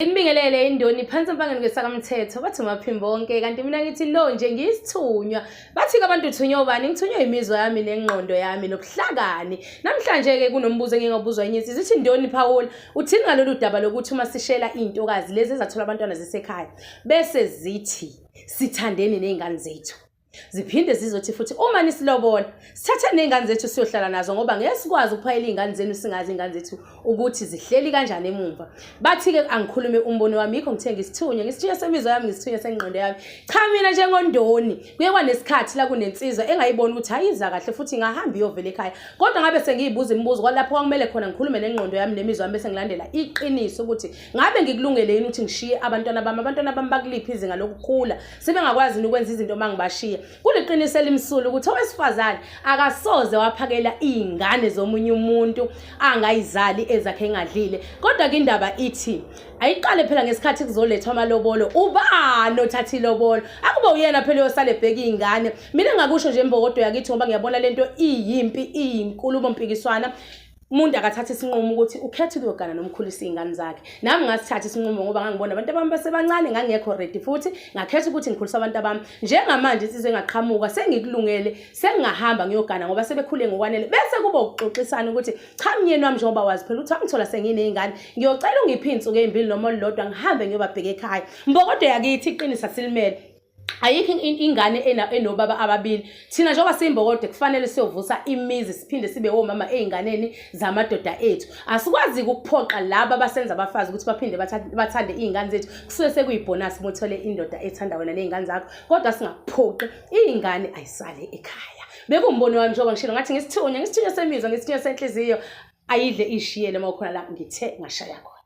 Nginibingelele indoni phansi empangeni kwesakamthetho bathi maphimbo onke kanti mina ngithi no nje ngiyisithunywa bathi-ke abantu uthunywa ubani ngithunywa imizwa yami nengqondo yami nobuhlakani namhlanje-ke kunombuzo engingabuzwa enye insizwa ithi ndoni phawula uthini ngalolu daba lokuthi uma sishela iy'ntokazi lezi ezathola abantwana zisekhaya bese zithi sithandeni ney'ngane zethu Ziphinde zizothi futhi uma nisilobola sithathe ney'ngane zethu siyohlala nazo ngoba ngeke sikwazi ukuphayela iy'ngane zenu singazi iy'ngane zethu ukuthi zihleli kanjani emumva. Bathi-ke angikhulume umbono wami yikho ngithe ngisithunywa ngisithunywa semizwa yami ngisithunywa sengqondo yami. Cha mina njengondoni kuye kwanesikhathi la kunensizwa engayibona ukuthi ayiza kahle futhi ingahamba iyovela ekhaya. Kodwa ngabe sengiyibuza imibuzo kwalapho kwakumele khona ngikhulume nengqondo yami nemizwa yami bese ngilandela iqiniso ukuthi ngabe ngikulungele yini ukuthi ngishiye abantwana bami abantwana bami bakuliphi izinga lokukhula sebengakwazi yini ukwenza izinto uma ngibashiya kuliqiniso elimsulu ukuthi owesifazane akasoze waphakela iy'ngane zomunye umuntu angayizali ezakhe engadlile kodwa-ke indaba ithi ayiqale phela ngesikhathi kuzolethwa amalobolo ubani othatha ilobolo akube uyena phela uyosale ebheka iy'ngane mina ngakusho nje imbokodo yakithi ngoba ngiyabona lento iyimpi iyinkulumo mpikiswana umuntu akathatha isinqumo ukuthi ukhetha ukuyogana nomkhulisa iy'ngane zakhe nami ngasithatha isinqumo ngoba ngangibona abantu abami basebancane ngangekho ready futhi ngakhetha ukuthi ngikhulisa abantu abami njengamanje insizwa engaqhamuka sengikulungele sengingahamba ngiyogana ngoba sebekhule ngokwanele bese kuba ukuxoxisana ukuthi cha myeni wami njengoba wazi phela ukuthi wangithola senginey'ngane ngiyocela ungiphe iy'nsuku ey'mbili noma olulodwa ngihambe ngiyobabheka ekhaya mbokodo yakithi iqinisa silimele ayikho ingane enobaba ababili thina njengoba siyimbokode kufanele siyovusa imizi siphinde sibe womama ey'nganeni zamadoda ethu asikwazi ukuphoqa laba abasenza abafazi ukuthi baphinde bathande iy'ngane zethu kusuke sekuyibhonasi uma uthole indoda ethanda wena ney'ngane zakho kodwa singakuphoqi iy'ngane ayisale ekhaya bekuwumbono wami njengoba ngishilo ngathi ngisithunywa ngisithunywa semizwa ngisithunywa senhliziyo ayidle ishiyele uma ukhona la ngithe ngashaya khona.